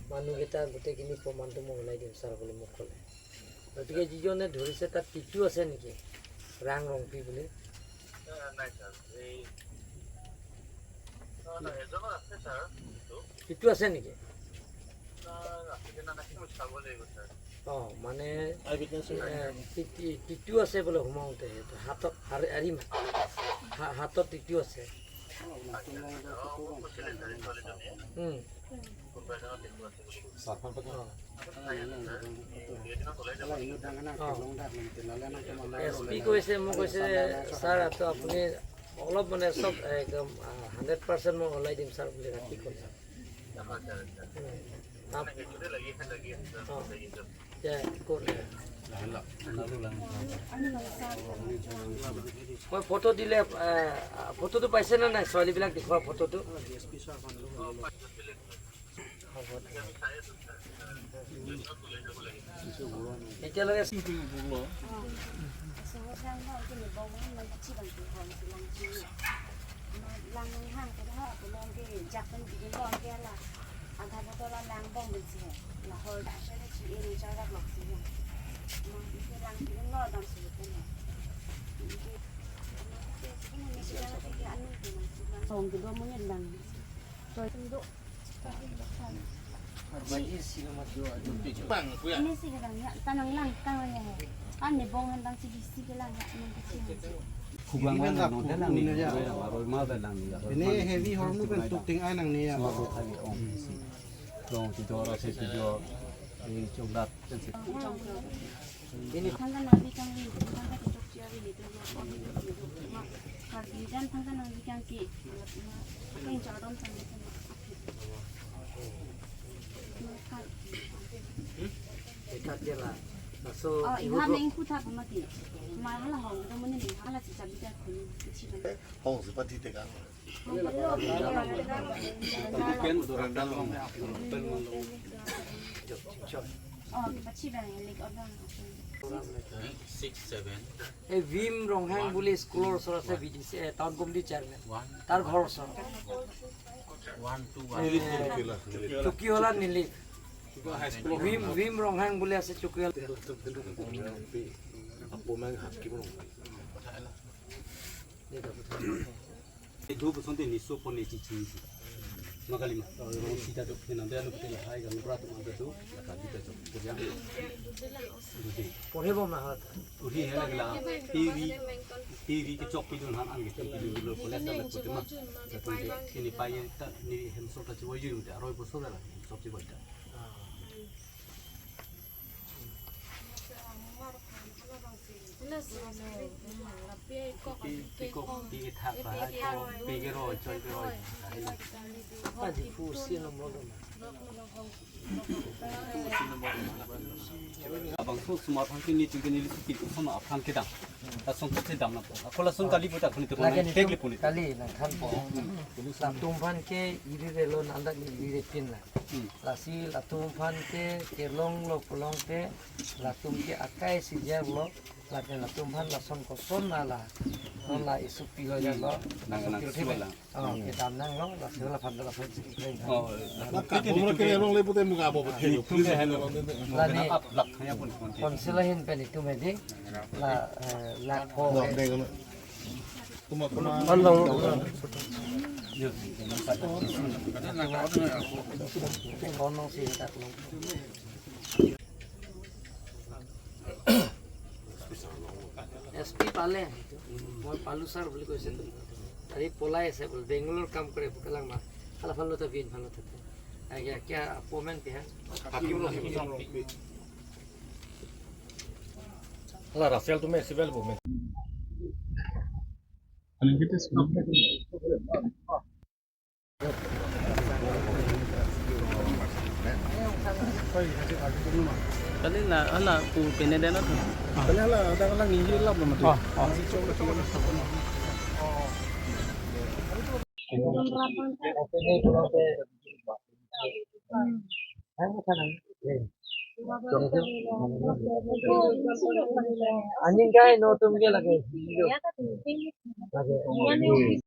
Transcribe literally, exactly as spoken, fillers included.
মানুহকেইটা গোটেইখিনি প্ৰমাণটো মই ওলাই দিম ছাৰ বুলি মোক ক'লে। গতিকে যিজনে ধৰিছে তাত টিটু আছে নেকি? ৰাং ৰংপি বুলি। নাই ছাৰ, এই নহয়, নহয়, এজনৰ আছে ছাৰ, কিন্তু টিটু আছে নেকি? ছাৰ, আছে কি নাই মই চাব লাগিব ছাৰ। অ, মানে, আই উইটনেছ এ, টি- টি- টিটু আছে বোলে সোমাওঁতে, সেইটো হাতত আৰি- আৰি মা- হা- হাতত টিটু আছে। আচ্ছা, আচ্ছা। অ, মোক কৈছিলে ছাৰ, ছোৱালীজনীয়ে। উম। কোনোবা এজনৰ টিটু আছে বুলি কৈছে। অ। এছ পি কৈছে, মোক কৈছে, ছাৰ, তো আপুনি অলপ মানে চব একদম, আ, হাণ্ড্ৰেড পাৰ্চেণ্ট মই ওলাই দিম ছাৰ বুলি ৰাতি ক'লে। আপ- অ। দে, ক'ত? মই ফটো দিলে, আ, ফটোটো পাইছে নে নাই? ছোৱালীবিলাক দেখুওৱা ফটোটো? হ'ব। এতিয়ালৈকে Bang, kuya. Ini sih kadang ya, tanang lang, tanang lang. Kan ni bong handang sih, sih lang ya, nang kecil. Kubang lang, nang dalang ni, aroi ma dalang ni. Ini heavy horn kan tuting ai nang ni ya. Long tidur, rasa tidur. Ini cungdat kan sih. Ini thangkan nang bikang rin, thangkan kecok cia rin itu, oh, itu, itu. Karbi dan thangkan nang bikang ki, apa yang cakap dong thangkan. Ekat dia lah. Laso Oh, iham yang ikut apa mati? Malah lah hong, kita mana ni? Malah sih cabi dah kun, kecil. Hong seperti tegang. এই ভীম ৰংহাং বুলি স্কুলৰ ওচৰত আছে, B D C, এ, টাউন কমিটিৰ চেয়াৰমেন। তাৰ ঘৰ ওচৰত। এ, চকীহলা নিলিপ। ভীম, ভীম ৰংহাং বুলি আছে চকীহলা। Itu beson te niso pon ne chichi. Magali ma, rong sita dok pina dia lo pina hai kan berat ma betul. Kata kita tu kerja. Pore bo ma hat. Uri hela gela. Tiri, tiri kecok pidun han ang kecok pidun dulu. Polis sama kutu ma. Satu ni pai ta ni hem so ta chiwa yun ta roi boso la. Sok chiwa ta. Piko, piko, piko thak pa hai ko, piko ro, choi piko ro. Adi pusi no modom. Abang so smart hang kini tinggal nili suki sama aphan kedang. Lason tu sedam na. Ako lason kali puta kuni tu Lagi ni tek tum- li puni. Kali nangkhan po. Latum aphan ke iri relo nandak ni iri repin la. Hmm. Lasi latum aphan ke kelong lo polong ke latum ke akai si jer lo, lapen latum aphan lason koson na la. Non la isupi lo jan lo. Nang, lason nang tirthe sual pen. Lang. Oh, kedam nang lo, laso la aphan lason si kren. Oh, la ka bomra ke long le pute muka abo pute. Police ke long le. Lani Up lak hanya pun pun. Council ahin pen itum edi. La, eh, la ko. Long deng. Tuma, tuma. Halo. Kono si tak lo. S P পালে, মই পালো ছাৰ বুলি কৈছে। আজি পলাই আছে বোলে, বেংগলোৰ কাম কৰে, বোলে কালাং মা। Hala aphan lo ta bin aphan lo ta. Agia kya appointment kya hai? Hala Russell tu me civil bo me. Kali la, ala ku peneden atau? Kali ala ada lang ni lap nama tu. Oh, oh. Anjing kai no tum ke lagi. Lagi.